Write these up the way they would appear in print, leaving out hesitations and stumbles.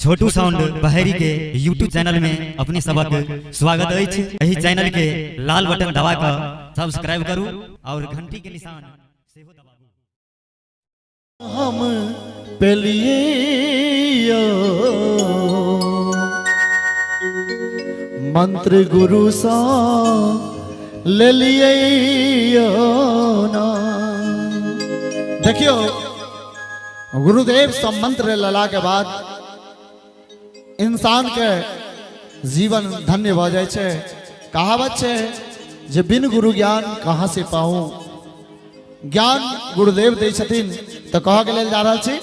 छोटू sound Baheri के YouTube channel में अपने सबक स्वागत अछि। एहि चैनल के लाल बटन दबा कऽ सब्सक्राइब करू और घंटी के निशान सेहो दबाबू। हम पेलियो मंत्र गुरु सा ले लिए ना। देखियो, गुरुदेव से मंत्र लेला के बाद इंसान के जीवन धन्य भ जाइ छै। कहावत छै जे बिन गुरु ज्ञान कहाँ से पाऊं। ज्ञान गुरुदेव दै छथिन, तऽ कहऽ के लेल जा रहल छी।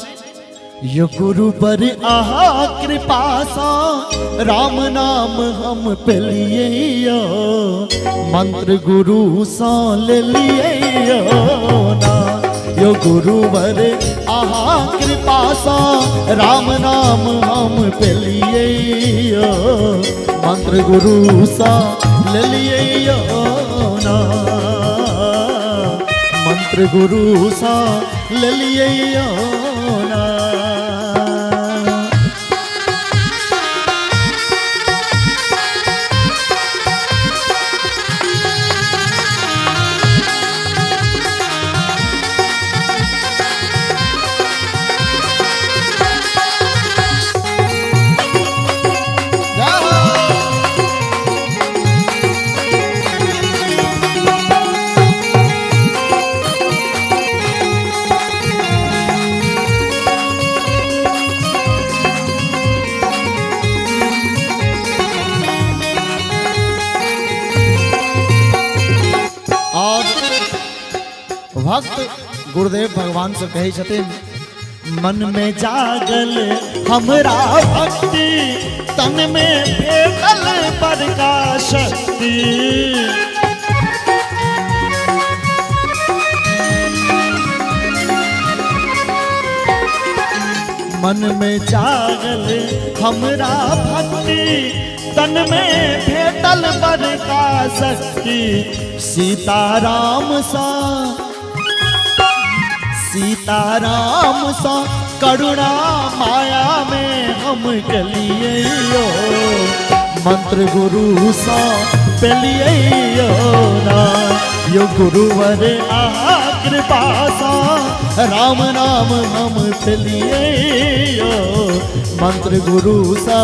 यो गुरु पर आहा कृपा सा राम नाम हम पेलिए, मंत्र गुरु सा ले लिए ना। यो गुरुवर आहा कृपा सा राम नाम हम पेलिए, मंत्र गुरु सा ले लिए ना। मंत्र गुरु सा ले लिए ना। जय हो। और भक्त गुरुदेव भगवान से कहै छथिन, मन में जागल हमरा भक्ति, तन में भेटल बड़का शक्ति। मन में जागल हमरा भक्ति, तन में भेटल बड़का शक्ति। सीताराम सा, सीताराम सा करुणा माया में हम गलिए, मंत्र गुरु सा पेलिए ना। यो गुरुवर आहा कृपा सा राम नाम हम पेलिए, मंत्र गुरु सा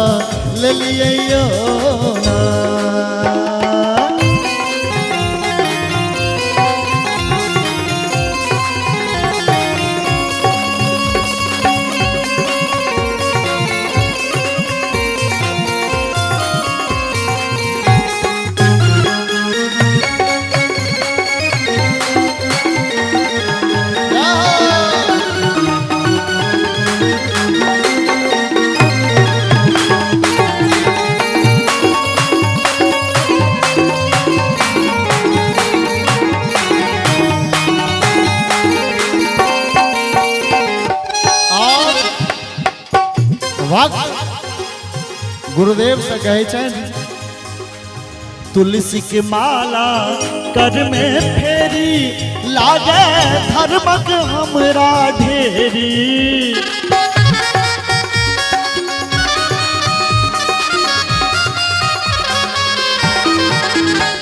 ले लिए ना। और भक्त गुरुदेव से कहै छनि, तुलसी के माला कर में फेरी, लागे धर्मक हमरा ढेरी।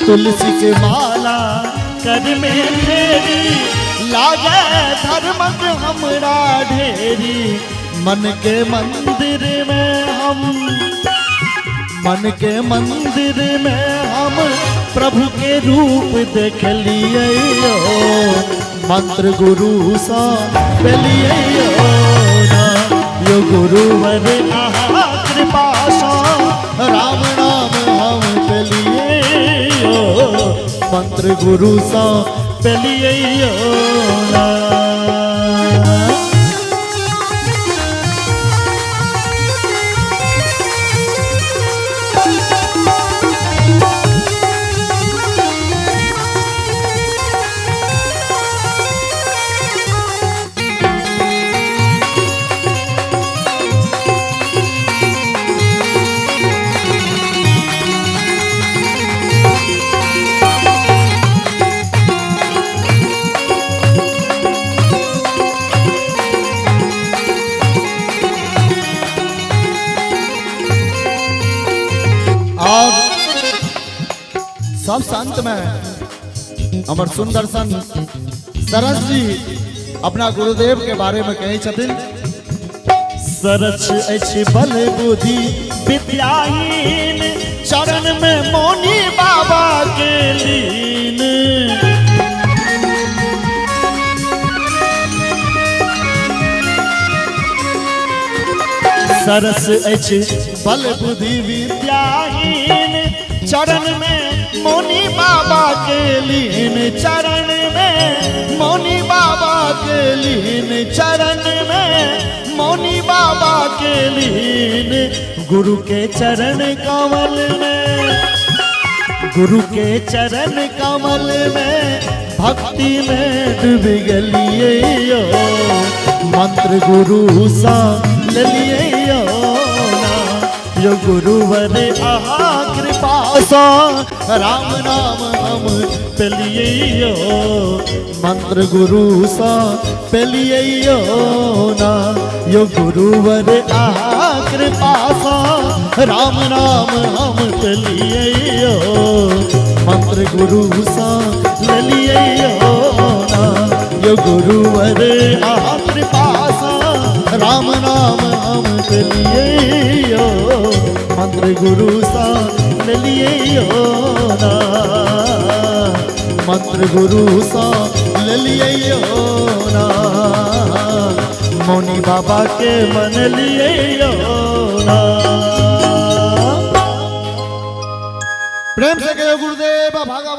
तुलसी के माला कर में फेरी, लागे धर्मक हमरा ढेरी। मन के मंदिर में हम, मन के मंदिर में हम प्रभु के रूप देख लिए, मंत्र गुरु सा पेलिए ना। यो गुरुवर आहा कृपा सा राम नाम हम पेलिए, मंत्र गुरु सा पेलिए ना। और सब संत में हमर सुंदर संत सरस जी अपना गुरुदेव के बारे में कहै छथिन। सरस अछि बल बुद्धि विद्याहीन, चरण में मौनी बाबा के लीन। सरस अछि बल बुद्धि विद्याहीन, चरण में मौनी बाबा के लीन। चरण में मौनी बाबा के लीन, चरण में मौनी बाबा के लीन। गुरु के चरण कमल में, गुरु के चरण कमल में भक्ति में डूब गलिए यो, मंत्र गुरु सा ललिए यो ना। यो गुरुवर आहा कृपा सा राम नाम हम पेलिए यो, मंत्र गुरु सा पेलिए यो ना। यो गुरुवर आहा कृपा सा राम नाम हम पेलिए यो, मंत्र गुरु सा ललिए यो ना। यो गुरुवर आहा कृपा सा राम नाम हम पेलिए यो, मंत्र गुरु सा ललिए यो ना। मंत्र गुरु सा ललिए यो ना। मौनी बाबा के मन लिए यो ना। प्रेम से कहो गुरुदेव भगवान।